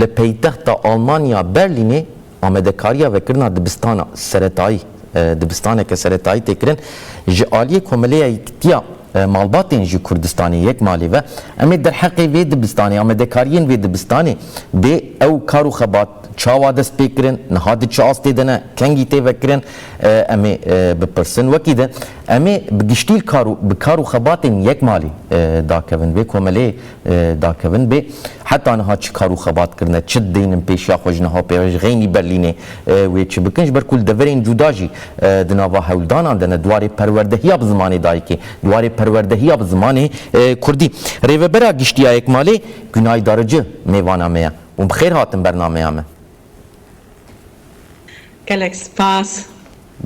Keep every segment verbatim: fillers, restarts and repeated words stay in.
Li peytexta Almanya Berlînê amadekariya vekirina dibistana seretayî, e, dibistaneke seretayî tê kirin. Ji aliyê Komeleya Yekîtiya, e, Malbatên ji Kurdistanê Yekmalî ve, em ê derheqê vê dibistanê, amadekariyên vê dibistanê bê, ew kar û xebat çawa dest pê kirin, niha di çi astê de ne, kengî tê vekirin, e, em ê, e, bipirsin. Wekî din, em ê bi giştî li kar û, bi kar û xebatên Yekmalî, e, dakevin, vê komeleyê, e, dakevin bê. Heta niha çi kar û xebat kirine, çi dideynin pêşiya xwe ji niha pê ve, ji xeynî Berlînê, e, wê çi bikin? Ji ber ku li deverên cuda jî, e, di nava hewldanan de ne, di warê perwerdehiya bi zimanê dayikê, di warê perwerdehiya bi zimanê, e, kurdî. Rêvebera Giştî ya Yekmalê, Günay Darıcı mêvana me ye. Hûn bi xêr hatin bernameya me. Gelek spas.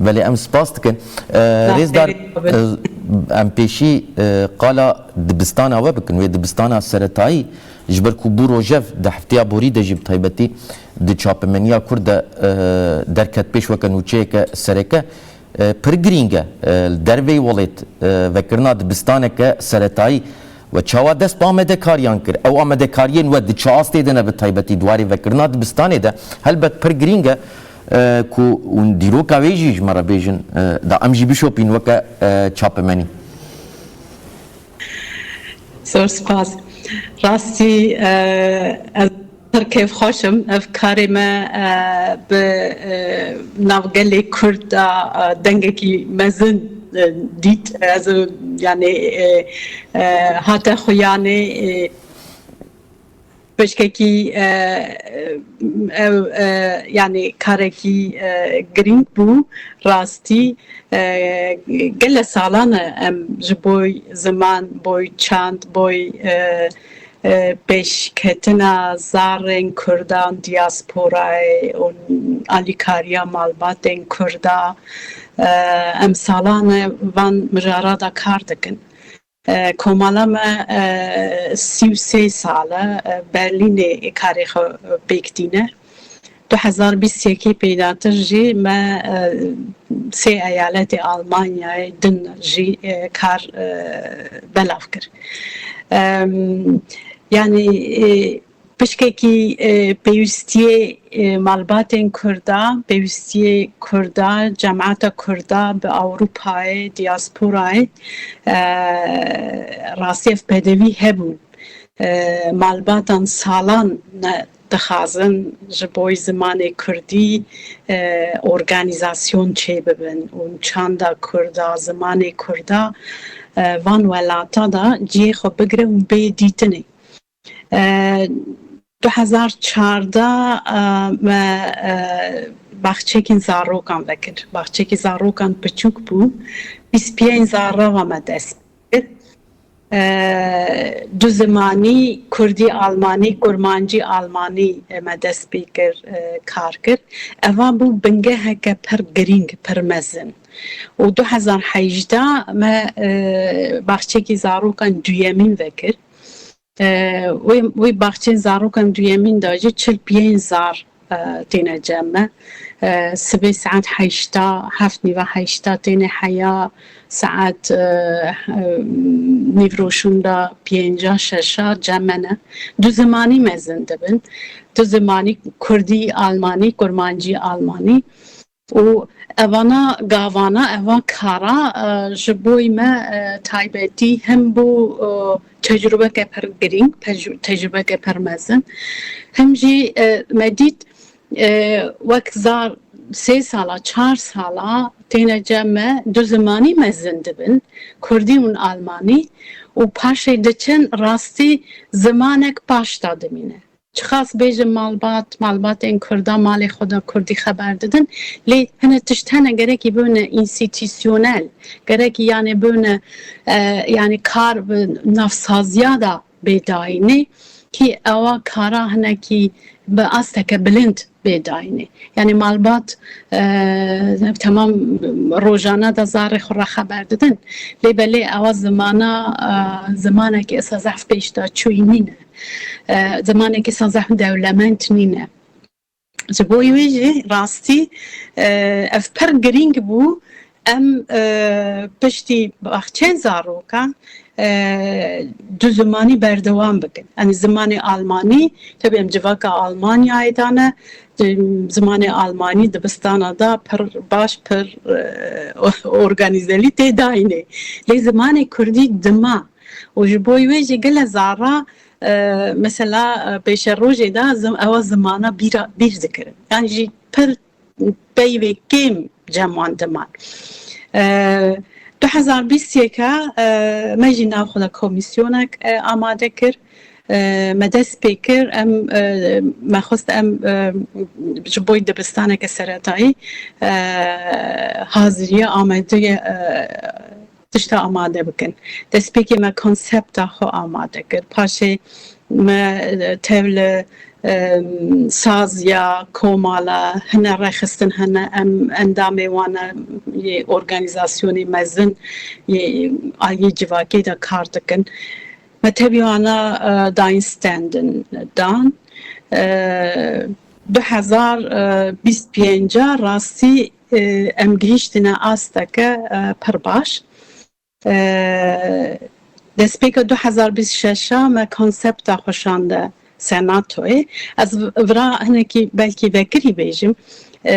Belê, em spas dikin. E, Rêzdar, e, em pêşî, e, qala dibistana we bikin. Wê dibistana seretayî, ji ber ku bû rojev di hefteya borî de jî bi taybetî di çapemeniya Kurd de, e, derket pêş weke nûçeyeke sereke, e, pir girîng e. E, li derveyî welêt, e, vekirina dibistaneke seretayî we çawa dest bi amadekariyan kir? Ew amadekariyên we di çi astê de ne, bi taybetî di warê vekirina dibistanê de? Helbet pir girîng e, e, ku hûn dîroka wê jî ji me re bêjin, e, da em jî bişopîn weke, e, çapemenî. Zor spas. Rastî, e, ez pir kêfxweş im. Ev karê me, e, bi, e, navgelê Kurd de, e, dengekî mezin, e, dît. Ez, e, yanî, e, e, hate xuyanê, e, pişkekî, e, ew, e, yanî karekî, e, girîng bû. Rastî, e, gele salan e em ji boy ziman, boy çand, boy, e, e, pêşketina zarên Kurdan diasporayê û alîkariya malbatên Kurda, e, em salan e van mijara de kar dikin. E, komala me, e, sî û sê sal e, e, Berlînê karê xwe pêk tîne. Du hezar bîst yekê pêdatir jî me, e, sê eyaletê Almanyayê din jî, e, kar, e, belav kir. Em, yanî, e, pişkekî, e, pêwîstiyê, e, malbatên Kurda, pêwîstiyê Kurda, cemaeta Kurda bi Ewropayê, diasporayê, e, rastî ev pedevî hebûn. E, malbatan salan ne dixwazin ji bo zimanê Kurdî, e, organîzasyon çêbibin û çanda Kurda, zimanê Kurda, e, van welata de cihê xwe bigire û bê dîtinê. E, du hezar çardeh, e, me, e, baxçekî zarokan vekir. Baxçekî zarokan piçûk bû. Bîst pênc zarava me dest pê kir. E, du zimanî, kurdî, almanî, kurmancî, almanî, e, me dest pê kir, e, kar kir. Eva bû bingeheke pir girîng, pir mezin. Û du hezar hejdeh me, e, baxçekî zarokan duyemîn vekir. E, wê, wê baxçên zarokan duyemîn de jî çil pênc zar, e, têne cem me. E, sibê saet heşta, heft nîva heşta têne heya, saet, e, e, nîvroşûn de pênca, şeşa cem me ne. Du zimanî mezin dibin. Du zimanî kurdî, almanî, kurmancî, almanî. Û evana gavana, eva kara, e, ji boy me, e, taybetî him bû, e, tecrubeke pir girîng, pej-, tecrubeke pir mezin. Him jî, e, me dît, e, wek zar sê sala, çar sala têne cem me du zimanî mezin dibin, kurdî û almanî, û paşê diçin rastî zimanek paş de dimîne. Çiqas bêjim malbat, malbatên Kurda malê xwe de Kurdî xeber didin, lê hine tişt hene gerekî bibine înstîtûsyonel, gerekî yanê bibine, e, yanî kar bi navsaziya de bê dayînê, kî ewa kara hinekî bi asteke bilind bê dayînê. Yanî malbat, e, temam rojane de zarê xwe re xeber didin. Lê belê ewa zimana, e, zimanekî esa zehf pêş de çûyî nîne. E, zimanekî esa zehf dewlemend nîne. Ji bo wê jî rastî, e, ev pir girîng bû. Em, e, piştî baxçeyên zarokan, e, du zimanî berdewam bikin. Yanî zimanê almanî, tabii em civaka Almanyayê de ne, di-, zimanê almanî dibistana da pir baş, pir, e, organîzelî tê dayînê. Lê zimanê kurdî dima û ji bo wê jî gele zara, e, mesela, e, pêşerojê de zim-, ewa zimana bîra-, bîr dikirin. Yan jî pir peyvê kêm cem wan diman. E, du hezar bîst yek e, me jî nav xwe de komîsyonek, e, amade kir. E, me dest pê kir, em, e, me xwest em, e, ji bo dibistaneke seretayî, e, haziriye, amadeye, e, tişta amade bikin. Destpêkê me konsepta xwe amade kir. Paşê me, e, tev li, e, saziya komala hine rêxistin, hene em endamê wan e, yê organîzasyonê mezin yê aliyê civakê de kar dikin. Me tevî wana, e, dayîn standin dan. E, du hezar bîst pênc rastî, e, em gihîştine asteke, e, pir baş. E, destpêka du hezar bîst şeş a me konsepta xwe şande senatoyê. Ez v-, vira hinekî belkî vekirî bêjim. E,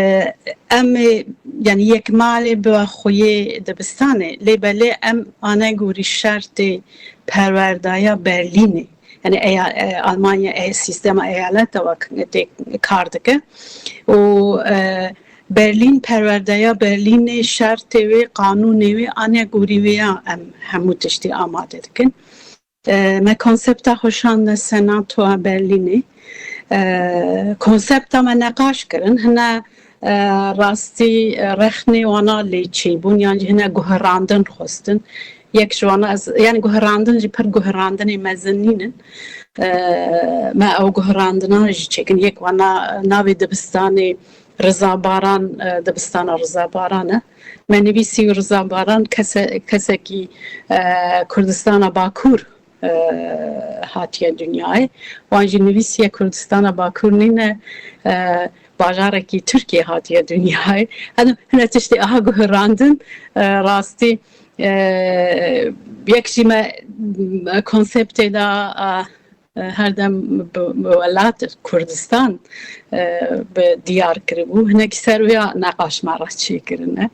em ê, yanî yek malê bi xweyê dibistanê, lê belê em anegorî şertê perwerdaya Berlînê. Yanî eya-, e, Almanya, e, sîstema eyaleta wek tê kar dike. Û, e, Berlîn, perwerdeya Berlînê, şertê wê, qanûnê wê, anegorî wê ya em hemû tiştî amade dikin. E, me konsepta xwe şande Senatoya Berlînê. E, konsepta me neqaş kirin. Hine, e, rastî, e, rexnê wana lê çêbûn, yan jî hine guherandin xwestin. Yek ji wana ez, yanî guherandin jî pir guherandinê mezin nînin. E, me ew guherandina jî çêkin. Yek wana navê dibistanê Riza Baran, e, dibistana Riza Baran e. Me nivîsî Riza Baran kese-, kesekî, e, Kurdistana Bakur, e, hatiye dinyayê. Wan jî nivîsiye Kurdistana Bakur nîne, e, bajarekî Tirkiye hatiye dinyayê. Hene, hine tiştê aha guherandin, e, rastî, e, yek jî me, me konseptê de, e, e, her dem bi, bi welat Kurdistan, e, bi diyar kiribû. Hinek ser wê ya neqaş me re çêkirine.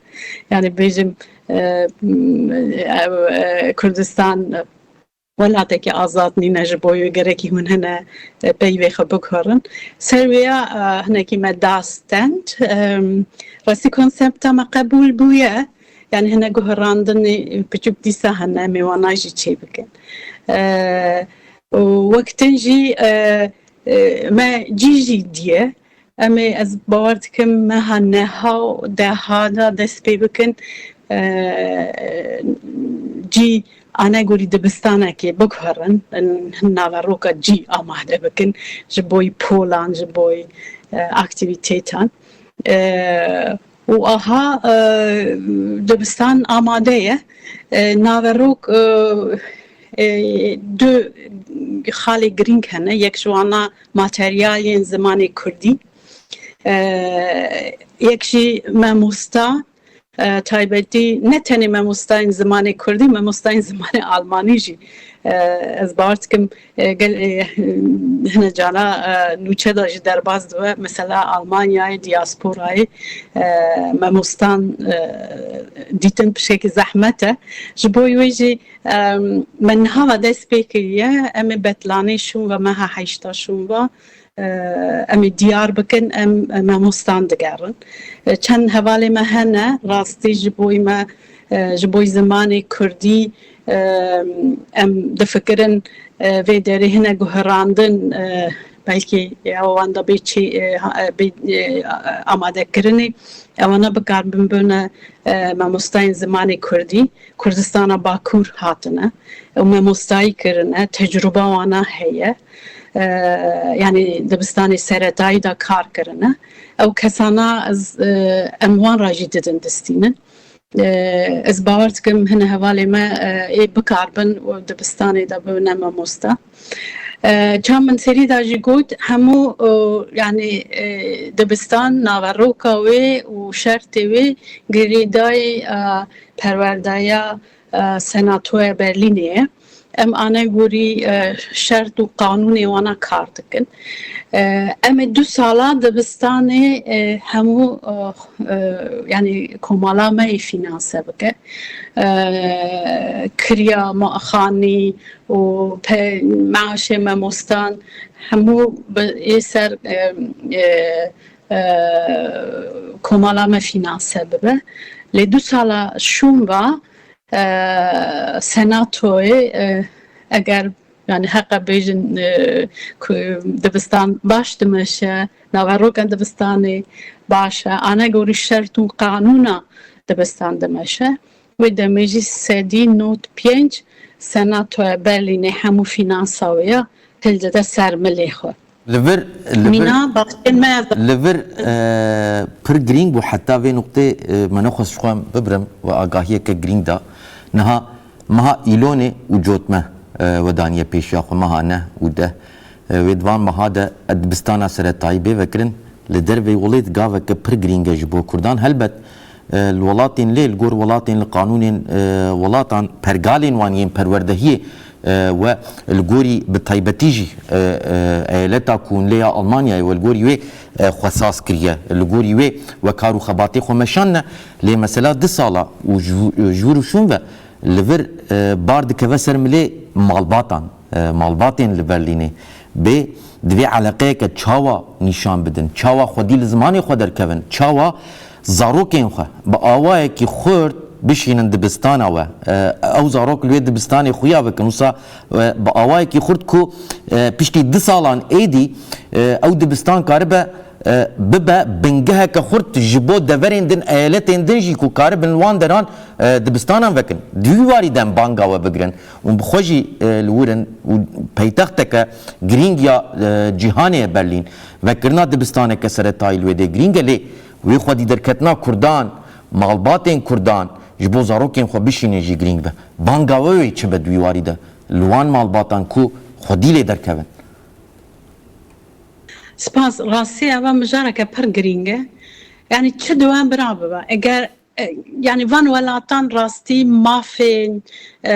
Yani bêjim, e, m-, e, e, Kurdistan welatekî azad nîne, ji bo wê gerekî hûn hene, e, peyvê xwe biguherin. Ser wê ya, e, hinekî me da stand. E, rastî konsepta me qebûl bûye. Yani hine guherandinê piçûk dîsa hene, em ê wana jî çê bikin. E, û wek din jî, e, e, me cî jî diye. Em ê, ez bawer dikim, meha neha û deha de dest pê bikin. E, cî anegorî dibistanekê biguherin, naveroka cî amade bikin ji bo polan, ji bo, e, aktivîtetan. E, û aha, e, dibistan amade ye. E, naverok, e, e, du xalê girîng hene. Yek ji wana materyalên zimanê kurdî. E, yek jî memosta, e, taybetî ne tenê memostayên zimanê kurdî, memostayên zimanê almanî jî, e, ez bawer dikim, e, gel, e, hine cana, e, nûçe de jî derbas dibe. Mesela Almanyayê, diasporayê, e, memostan, e, dîtin pişekî zehmet e. Ji bo wê jî, e, me niha ve dest pê kiriye, em ê betlanê şûn ve meha heşta şûn ve, e, em ê diyar bikin, em, e, memostan digerin. E, çend hevalê me hene, rastî ji bo me, e, ji bo zimanê kurdî, e, em difikirin, e, vê derê hine guherandin, e, belkî ew wan da bê çê, e, ha-, e, bê, e, amadekirinê, ewana bikaribin bibine, e, memostayên zimanê kurdî. Kurdistana Bakur hatine û memostayî kirine, tecrûba wana heye. E, yanî dibistanê seretayî de kar kirine. Ew kesana ez, e, em wan re jî didin distînin. E, ez bawer dikim hine hevalê me, e, ê bikaribin û dibistanê de bibine memosta. E, çawa min serî de jî got, hemû, e, yanî, e, dibistan, naveroka wê û şertê wê girêdayî, e, perwerdeya, e, Senatoya Berlînê ye. Em anegorî, e, şert û qanûnê wana kar dikin. E, em ê du sala dibistanê, e, hemû, e, e, yanî komala me yê fînanse bike. E, kiriya ma-, xanî û pe-, meaşê memostan hemû bi ê ser, e, e, e, komala me fînanse bibe. Lê du sala şûn va, e, Senatoyê, e, eger, yani heqa bêjin, e, ku dibistan baş dimeşe, naveroka dibistanê baş e, anegorî şert û qanûna dibistan dimeşe. Wê demê jî sedî nod pênc Senatoya Berlînê hemû fînansa wê ya hildide ser milê xwe. Li vir, li vir, Mîna, baxçên me ev li vir, e, pir girîng bû, heta vê nuqtê, e, me nexwest ji xwe em bibirim û agahiyeke girîng da. Niha meha Îlonê û Cotme, e, we daniye pêşiya xwe, meha neh û deh. E, wê di van meha de dibistana seretayî bê vekirin. Li derveyî welêt gaveke pir girîng e ji bo Kurdan. Helbet, e, li welatên lê, li gor welatên, li qanûnên, e, welatan, pergalên wan yên perwerdehiyê, e, we li gorî bi taybetî jî, e, e, eyaleta ku hûn lê ya Almanyayê we li gorî wê, e, xwe saz kiriye, li gorî wê we kar û xebatê xwe meşanine. Lê mesela du sala û ji, ji wir û şûn ve li vir, e, bar dikeve ser milê malbatan, e, malbatên li Berlînê. Bê, divê eleqeyeke çawa nîşan bidin, çawa xwedî li zimanê xwe derkevin, çawa zarokên xwe bi awayekî xurt bişînin dibistana we. E, ew zarok li wê dibistanê xuya bikin. Wisa, e, bi awayekî xurt ku, e, piştî du salan êdî, e, ew dibistan karibe, e, bibe bingeheke xurt ji bo deverên din, eyaletên din jî ku karibin li wan deran, e, dibistanan vekin. Di wî warî de em banga we bigirin. Û bi xwe jî, e, li wir in û peytexteke girîng ya, e, cîhanê ye Berlîn. Vekirina dibistaneke seretayî li wê dê girîng e, lê wê xwedî derketina Kurdan, malbatên Kurdan ji bo zarokên xwe bişînin jî girîng be. Banga we wê çi be di wî warî de li wan malbatan ku xwedî lê derkevin? Spas, rastî eva mijareke pir girîng e. Yani çi di wan bira bibe. Eger, e, yani van welatan rastî mafên, e,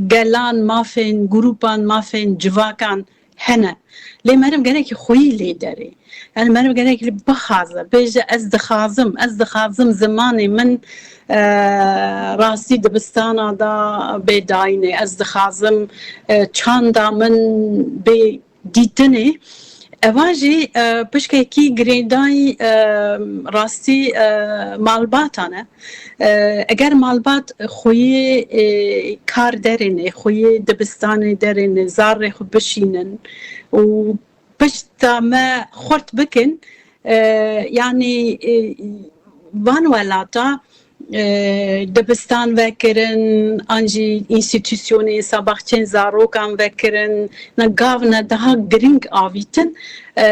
gelan, mafên grûpan, mafên civakan hene. Lê meriv gerekî xweyî lê derê. Yani meriv gerekî bixaze, bêje ez dixazim, ez dixazim zimanê min, e, rastî dibistana da bê dayînê. Ez dixazim, e, çanda min bê dîtinê. Eva jî, e, pişkekî girêdayî, e, rastî, e, malbatan e. E, eger malbat xweyê, e, kar derêne, xweyê dibistanê derêne, zarê xwe bişînin û pişta me xurt bikin, e, yanî, e, van welata, e, dibistan vekirin, an jî înstîtusyonê wisa baxçên zarokan vekirin, ne gav ne daha girîng avîtin, e,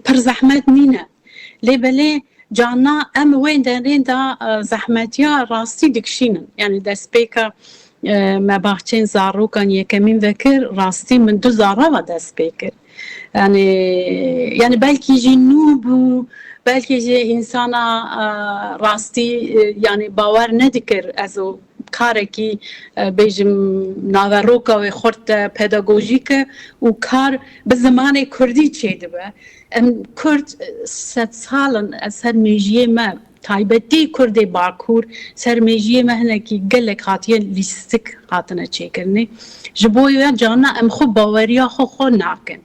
pir zehmet nîne. Lê belê carna em wê derê de, e, zehmetiya rastî dikişînin. Yani destpêka, e, me baxçên zarokan yekemîn vekir, rastî min du zarava dest pê kir. Yani, yani belkî jî nû bû, belkî jî însana, e, rastî, e, yani bawer nedikir ez o karekî, e, bêjim naveroka wê xurt e, pedagojîk e û kar bi zimanê kurdî çêdibe. Em kurd, e, sed sal in, e, ser mêjiyê me, taybetî kurdê Bakur, ser mêjiyê me hinekî gelek hatiye lîstik hatine çêkirinê. Ji bo wê carna em xwe baweriya xwe xwe nakin.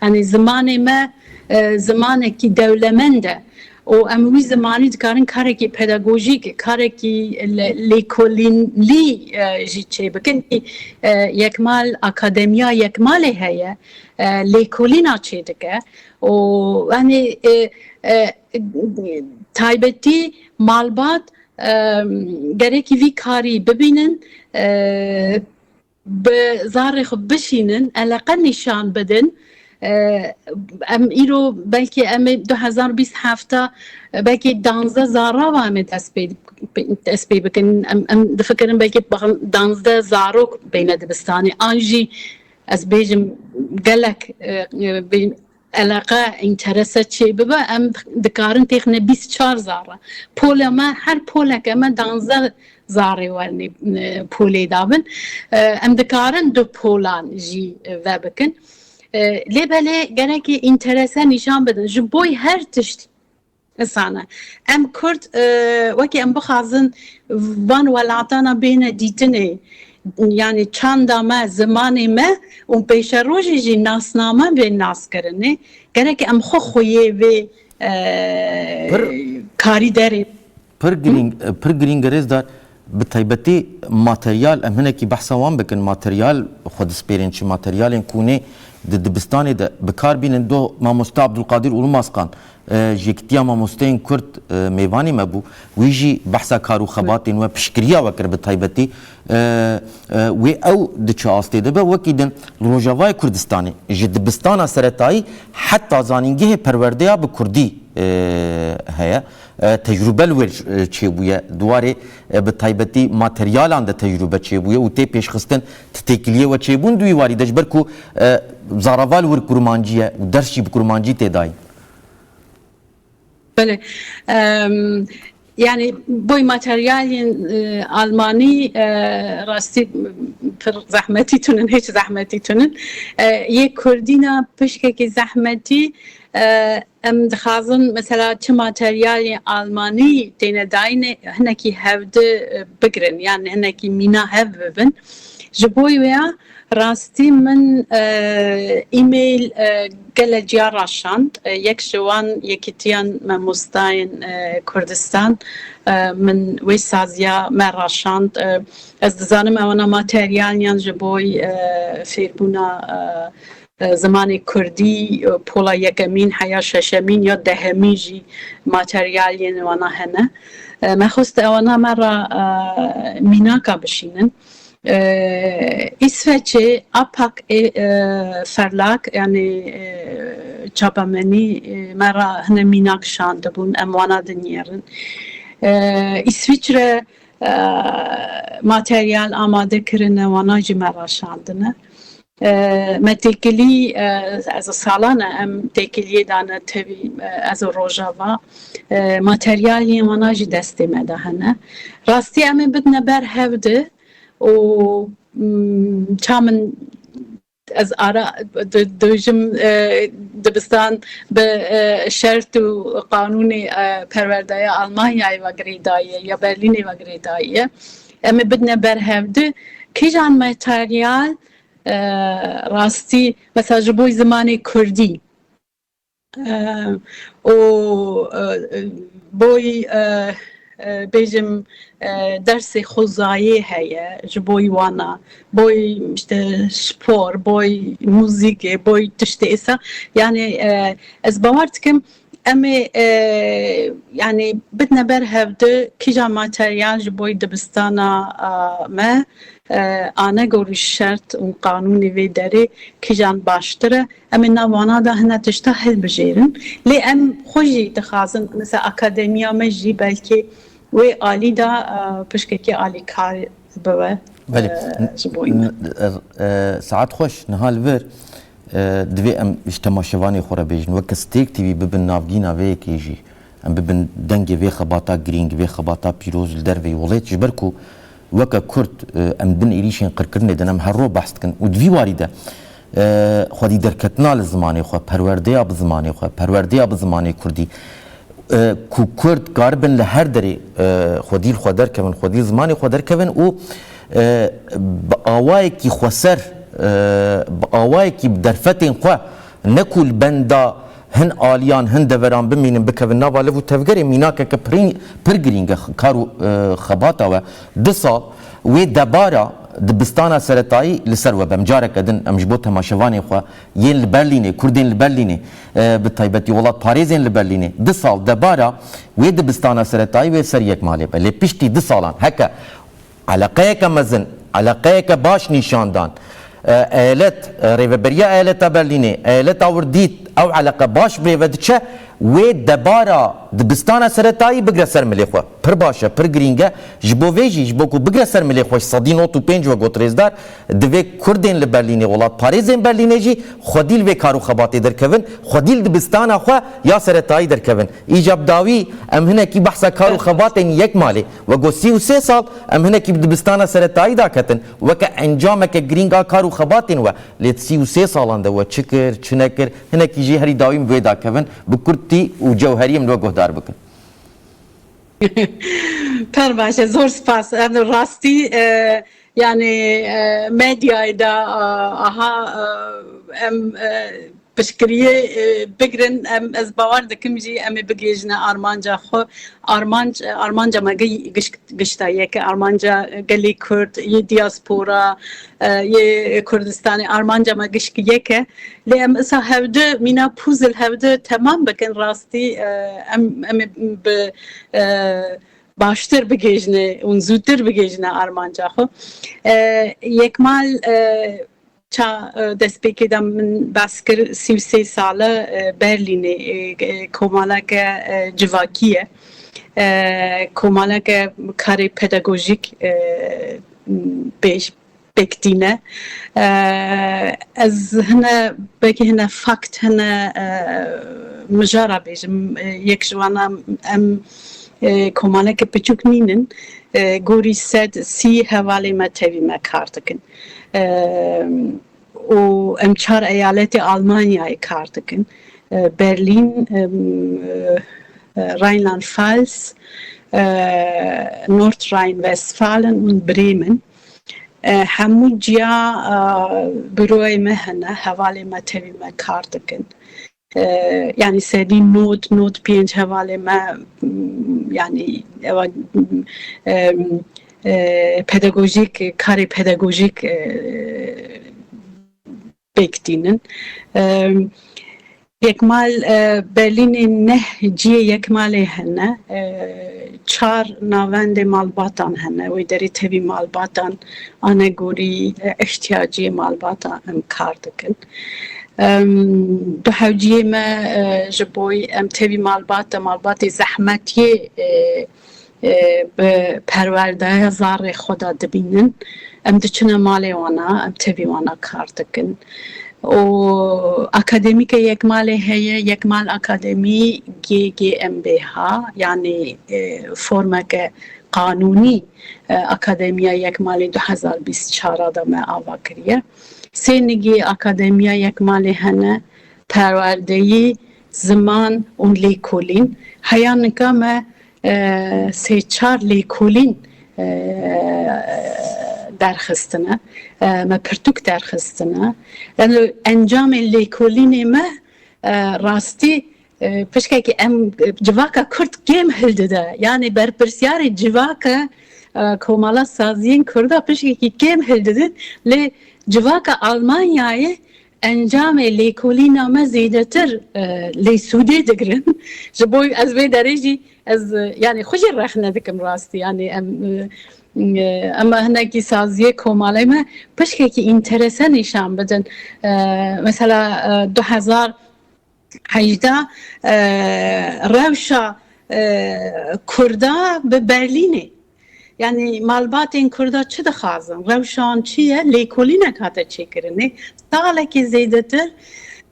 Yani zimanê me, e, zimanekî dewlemend e û em wî zimanî dikarin karekî pedagojîk, karekî le-, lêkolînlî, e, jî çêbikin. E, Yekmal, Akademiya Yekmalê heye, e, lêkolîna çêdike û, yani, e, e, taybetî malbat, e, gerekî vî karî bibînin, e, bi zarê xwe bişînin, eleqe nîşan bidin. E, em îro belkî em ê du hezar bîst heft, belkî danzdeh zarava em ê dest pê, dest pê bikin. Em, em difikirin belkî danzdeh zarok bêne dibistanê. An jî ez bêjim gelek, e, e, bê-, eleqe, înterese çêbibe, em dikarin têxine bîst çar zare. Pola me, her poleke me danzdeh zarê wernê, e, polê dabin. E, em dikarin du polan jî vebikin. E, lê belê gerekê înterese nîşan bidin. Ji boy her tişt Îsane. Em Kurd, e, wekî em bixwazin van welatana bêne dîtinê, yanî çanda me, zimanê me û pêşerojê jî nasname bên naskirinê, gerek em xwe xweyê vê, e, Pir karî derê. Pir girîng, pir girîng e rêzdar. Bi taybetî materyal, em hinekî behsa wan bikin. Materyal xwe dispêrên çi? Materyalên ku hûnê di dibistanê de bi kar bînin. Doh mamoste Abdulkadir Ulumazkan, e, ji Yekîtiya Mamosteyên Kurd, e, mêvanê me bû. Wî jî behsa kar û xebatên we, piştgiriya we kir bi taybetî. E, e, wê ew di çi astê de be? Wekî din li Rojavayê Kurdistanê ji dibistana seretayî heta zanîngehê perwerdeya bi kurdî, e, heye. E, tecrube li wir, e, çêbûye. Di warê, e, bi taybetî materyalan de tecrube çêbûye û tê pêşxistin. Ti têkiliyê we çêbûn di wî warî de, ji ber ku, e, zarava li wir kurmancî ye û ders jî bi kurmancî tê dayîn? Belê. Em, yani boy materyalên, e, almanî, e, rastî pir zehmetî tunin, hiç zehmetî tunin. E, yê kurdî ne pişkekî zehmetî, e, Em dixwazin mesela çi materyalên almanî têne dayînê hinekî hevdi, e, bigirin, yan hinekî mîna hev bibin. Ji bo wê ya rastî min, e, e-mail, e, gelek ciya raşand. E, yek ji wan Yekîtiyan Mamostayên, e, Kurdistan, e, min wê saziya me raşand. E, ez dizanim ewana materyaliyan ji bo, e, fêrbûna, e, e, zimanê kurdî, e, pola yekemîn heya şeşemîn ya dehemîn jî materyalên wana hene. E, me xwest ewana me re, e, mînaka bişînin. E, Îsveçê Apak, e, e, Ferlak, yani, e, çapemenî, e, me re hine mînak şandibûn, em wana dinêrin. E, Îsviçre, e, materyal amade kirine, wana jî me re şandine. E, me têkilî, e, ez salan e, em têkiliyê dane tevî, e, ez û Rojava, e, materyalên wana jî destê me de hene. Rastî em ê bidine ber hevdi û, mm, ça min ez ara di-, dibêjim, e, dibistan bi, e, şert û qanûnê, e, perwerdeya Almanyayê ve girêdayî ye ya Berlînê ve girêdayî ye. Em ê bidine ber hevdi. Kîjan materyal, e, rastî, mesela ji bo zimanê kurdî, e, û, e, boy, e, e, bêjim, e, dersê xwezayê heye, ji boy wana, boy işte spor, boy muzîkê, boy tiştê êsa. Yani, e, ez bawer dikim, em ê, e, yani bidine ber hevdi kîja materyal ji boy dibistana, a, me, e, anegorî şert û qanûnê vê derê kîjan baştir e. Em ê nav wana de hine tişta hilbijêrin. Lê em xwe jî dixwazin, mesela akademiya me jî belkî wê alî de, e, pişkekî alîkar bibe, Belê. e, ji bo me. N-, e, e, saet xweş, niha li vir, e, divê em ji temaşevanê xwe re bêjin, weke Stêrk T V bibin navgîna vê yekê jî. Em bibin dengê vê xebata girîng, vê xebata pîroz li derveyî welêt, ji ber ku weke Kurd, e, em bin êrîşên qirkirinê din, em her roj behs dikin û di vî warî de, e, xwedî derketina li zimanê xwe, perwerdeya bi zimanê xwe, perwerdeya bi zimanê kurdî, e, ku Kurd karibin li her derê, e, xwedî li xwe derkevin, xwedî li zimanê xwe derkevin û, e, bi awayekî xweser, e, bi awayekî bi derfetên xwe, ne ku li benda hin aliyan, hin deveran bimînin, bikevin nava liv û tevgerê, mînakeke pirî-, pir girîng e kar û, e, xebata we. Du sal wê debara dibistana seretayî li ser we be. Em careke din, em ji bo temaşevanê xwe yên li Berlînê, Kurdên li Berlînê, e, bi taybetî welatparêzên li Berlînê, du sal debara wê dibistana seretayî wê ser yek malê be. Lê piştî du salan heke eleqeyeke mezin, eleqeyeke baş nîşan dan, e, eyalet, e, rêveberiya eyaleta Berlînê, eyaleta wir dît, ew eleqe baş bi rê ve diçe, Wê debara dibistana seretayî bigre ser milê xwe. Pir baş e, pir girîng e. Ji bo vê jî, ji bo ku bigre ser milê xwe, sedî nod û pênc we got rêzdar, divê Kurdên li Berlînê, welatparêzên Berlînê jî xwedî li vê kar û xebatê derkevin, xwedî li dibistana xwe ya seretayî derkevin. Îca bi dawî em hinekî behsa kar û xebatên Yekmalê, we got sî û sê sal, em hinekî bi dibistana seretayî daketin, weke encameke girîng a kar û xebatên we. Lê di sî û sê salan de we çi kir, çi nekir, hinekî jî herî dawî em vê dakevin, bi kurtî û cewherî em li we guhdar bikin. Pir baş e, zor spas. Em rastî, e, yani, e, medyayê de, e, aha, e, em, e, piştgiriyê, e, bigrin, em, ez bawer dikim jî em ê bigihîjine armanca xwe. Armanc, armanca me gi-, giş-, gişta yek e, armanca gelê Kurd, yê diaspora, e, yê Kurdistanê, armanca me gişk yek e. Lê em isa hevdu mîna puzzle hevdu temam bikin, rastî, e, em, em ê bi, e, baştir bigihîjine û zûtir bigihîjine armanca xwe. E, Yekmal, e, ça, e, destpêkê de min behs kir, sî û sê sal e, e, Berlînê, e, e, komaleke, e, civakî ye. E, komaleke karê pedagojîk, e, pêş, pêk tîne. E, ez hine, belkî hine fakt, hine, e, mijara bêjim. E, yek ji wana em, e, komaleke piçûk nînin. E, gorî sed sî hevalê me tevî me kar dikin. E, û em çar eyaletê Almanyayê kar dikin. E, Berlîn, em, e, e, Rheinland-Pfalz, e, Nordrhein-Westfalen û Bremen. E, hemû ciya, e, büroyê me hene, hevalê me tevî me kar dikin. E, yani sedî nod, nod pênc hevalê me, m, yani eva, m, e, e, pedagojîk, karê pedagojîk, e, pêk tînin. E, Yekmal, e, Berlînê neh cihê Yekmalê hene. E, çar navendê malbatan hene. Wê derê tevî malbatan anegorî, e, ihtiyaciyê malbatan em kar dikin. Em, du hewciyê me, e, ji bo em tevî malbata, malbatê zehmetiyê, e, e, bi perwerdeya zarê xwe de dibînin. Em diçine malê wana, em tevî wana kar dikin. Û akademîke Yekmalê heye, Yekmal Akademî G G M B H, yanî, e, formeke qanûnî, e, Akademiya Yekmalê du hezar bîst çar de me ava kiriye. Sê nigê Akademiya Yekmalê hene, perwerdeyî, ziman û lêkolîn. Heya nika me, e, sê çar lêkolîn, e, derxistine. E, me pirtûk derxistine. Yani encamê lêkolînê me, e, rastî, e, pişkekî em, e, civaka Kurd kêm hildide. Yani berpirsiyarê civaka, e, komala saziyên Kurda pişkekî kêm hildidin. Lê civaka Almanyayê encamê lêkolîna me zêdetir, e, lê sûdê digirin. Ji bo ez vê derê jî ez, e, yani xwe jî rexne dikim rastî. Yani em, e, e, em hinekî saziyê komalê me pişkekî înterese nîşan bidin. E, mesela, e, du hezar hejdeh, e, rewşa, e, Kurda bi Berlînê. Yani malbatên Kurda çi dixwazin? Rewşan çi ye? Lêkolînek hate çêkirinê. Salekî zêdetir,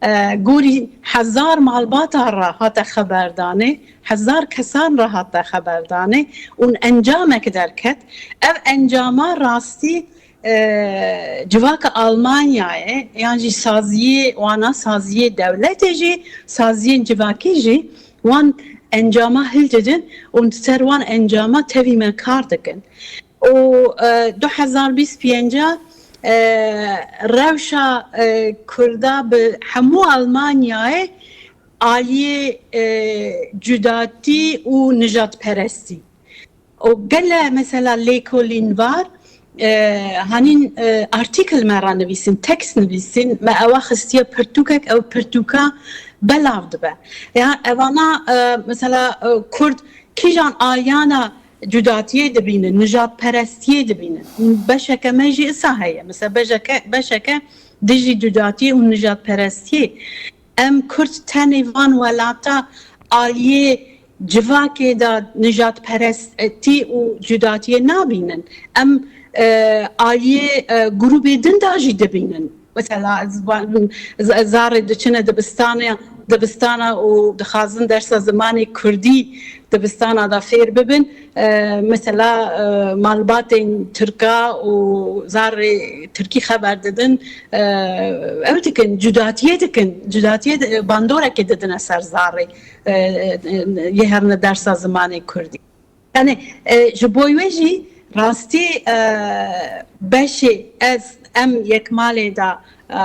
e, gorî hezar malbata re hate xeberdanê, hezar kesan re hate xeberdanê û encamek derket. Ev encama rastî, e, civaka Almanyayê yan jî saziyê wana, saziyê dewletê jî, saziyên civakî jî wan encama hildidin û ser wan encama tevî me kar dikin. Û, e, du hezar bîst pênc, e, rewşa, e, Kurda bi hemû Almanyayê aliyê, e, cudatî û nijadperestî. Û gele mesela lêkolîn var, e, hanîn, e, artikel me ranivîsin, tekst nivîsin, me ewa xistiye pirtûkek, ew pirtûka belav dibe. Ya evana, e, mesela, e, Kurd kîjan aliyana cudatiyê dibînin, nijadperestiyê dibînin. Beşeke me jî isa heye. Mesela beşeke, beşeke dijî cudatiyê û nijadperestiyê. Em Kurd tenê van welata aliyê civakê de nijadperestî û cudatiyê nabînin. Em, e, aliyê, e, grûbê din de jî dibînin. Mesela, ez ba-, z-, zarê diçine dibistane, dibistana û dixwazin dersa zimanê kurdî dibistana de fêr bibin. E, mesela, e, malbatên tirka û zarê tirkî xeber didin, e, ew dikin, cudatiyê dikin, cudatiyê di-, bandorekê didine ser zarê, e, e, yê herine dersa zimanê kurdî. Yani, e, ji bo wê jî rastî, e, beşê ez, em yek malê de, e,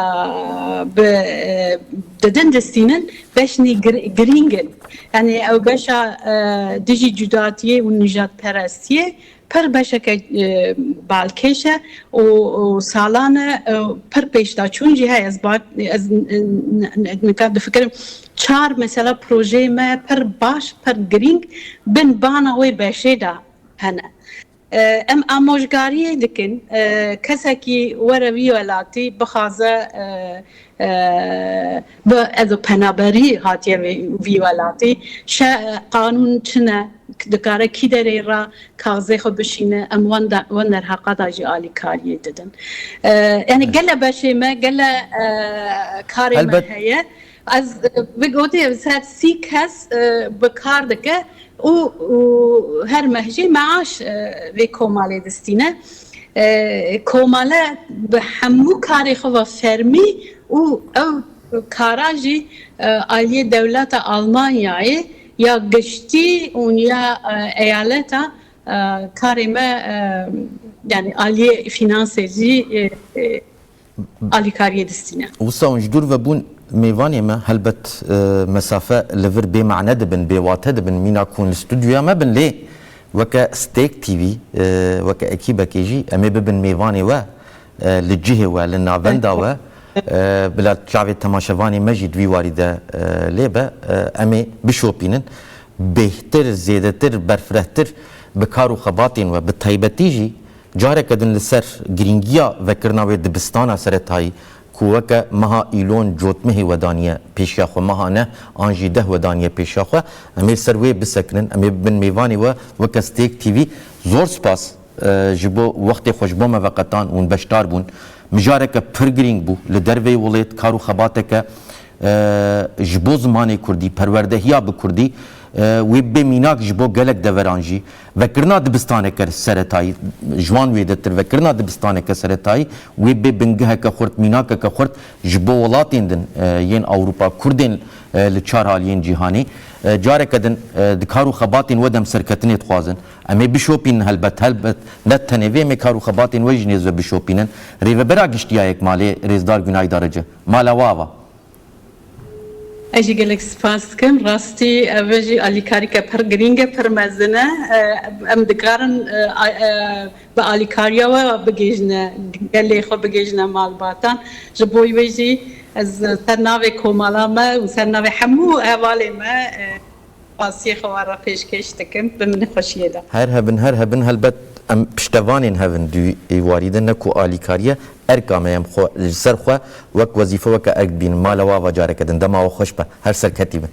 bi, e, didin distînin, beşnî gir-, girîng in. Yani ew beşa, e, dijî cudatiyê û nijadperestiyê pir beşeke, e, balkêş e û, û salan e, e, pir pêşdaçûn jî heye. Ez ba-, ez, e, n-, n-, nika difikirim çar mesela projeyê me pir baş, pir girîng bin bana wê beşê de hene. E, em amojgariyê dikin, e, kesekî were vî welatî bixwaze, e, e, bi, ez û penaberî hatiye vî, vî welatî, şe, qanûn çi ne, dikare kî derê re kaxizê xwe bişîne, em wan de, wan derheqa de jî alîkariyê didin. E, yani gele beşê me, gele, e, karê me Helbet. heye. Ez, e, bi gotê ser sî kes, e, bi kar dike û, û her meh jî meaş, e, vê komalê distîne. E, komale bi hemû karê xwe ve fermî û ew kara jî, e, aliyê dewleta Almanyayê ya giştî û ya, e, eyaleta, e, karê me, e, yani aliyê fînansê jî, e, e, alîkariyê distîne. Wisa hûn ji dûr ve bûn mêvanê me, helbet, e, mesafe li vir bê mane dibin, bê wate dibin, mîna ku hûn li stûdyoya me bin, lê weke Stêrk T V, e, weke ekîbekê jî em ê bibin mêvanê we, e, li cihê we, li navenda we, e, bila çavê temaşevanê me jî di vî warî de, e, lê be, e, em ê bişopînin. Bêhtir, zêdetir, berfirehtir bi kar û xebatên we, bi taybetî jî careke din li ser girîngiya vekirina wê dibistana seretayî ku weke meha Îlon cotmehê we daniye pêşiya xwe, meha neh an jî deh we daniye pêşiya xwe. Em ê li ser wê bisekinin, em ê bibin mêvanê we weke Stêrk T V. Zor spas, e, ji bo wextê xwe ji bo me veqetan û hûn beşdar bûn. Mijareke pir girîng bû. Li derveyî welêt kar û xebateke, e, ji bo zimanê kurdî, perwerdehiya bi kurdî, e, wê bê mînak ji bo gelek deveran jî. Vekirina dibistaneke seretayî, ji wan wêdetir vekirina dibistaneke seretayî, wê bê bingeheke xurt, mînakeke xurt ji bo welatên din, e, yên Ewropa, kurdên, e, li çar aliyên cîhanê. E, careke din, e, di kar û xebatên we de em serketinê dixwazin. Em ê bişopînin helbet, helbet ne tenê vê, em ê kar û xebatên we jî nêz ve bişopînin. Rêvebera Giştî ya Yekmalê, Rêzdar Gunay Darıcı. Mala we ava. Ez jî gelek spas dikim. Rastî ev jî alîkarîke pir girîng e, pir mezin e. E, em dikarin, e, a, e, bi alîkariya we bigihîjine, gelê xwe bigihîjine malbatan. Ji bo wê jî ez ser navê komala me û ser navê hemû hevalê me, e, spasiyê xwe we re pêşkêş dikim. Bi min xweşiyê de. Her hebin, her hebin, helbet em piştevanên hev in di wî warî de, ne ku alîkariye, erka me ye, em xwe, li ser xwe wek wezîfe, weke erk dibînin. Mala we ava careke din, dema we xweş be, her serketî bin.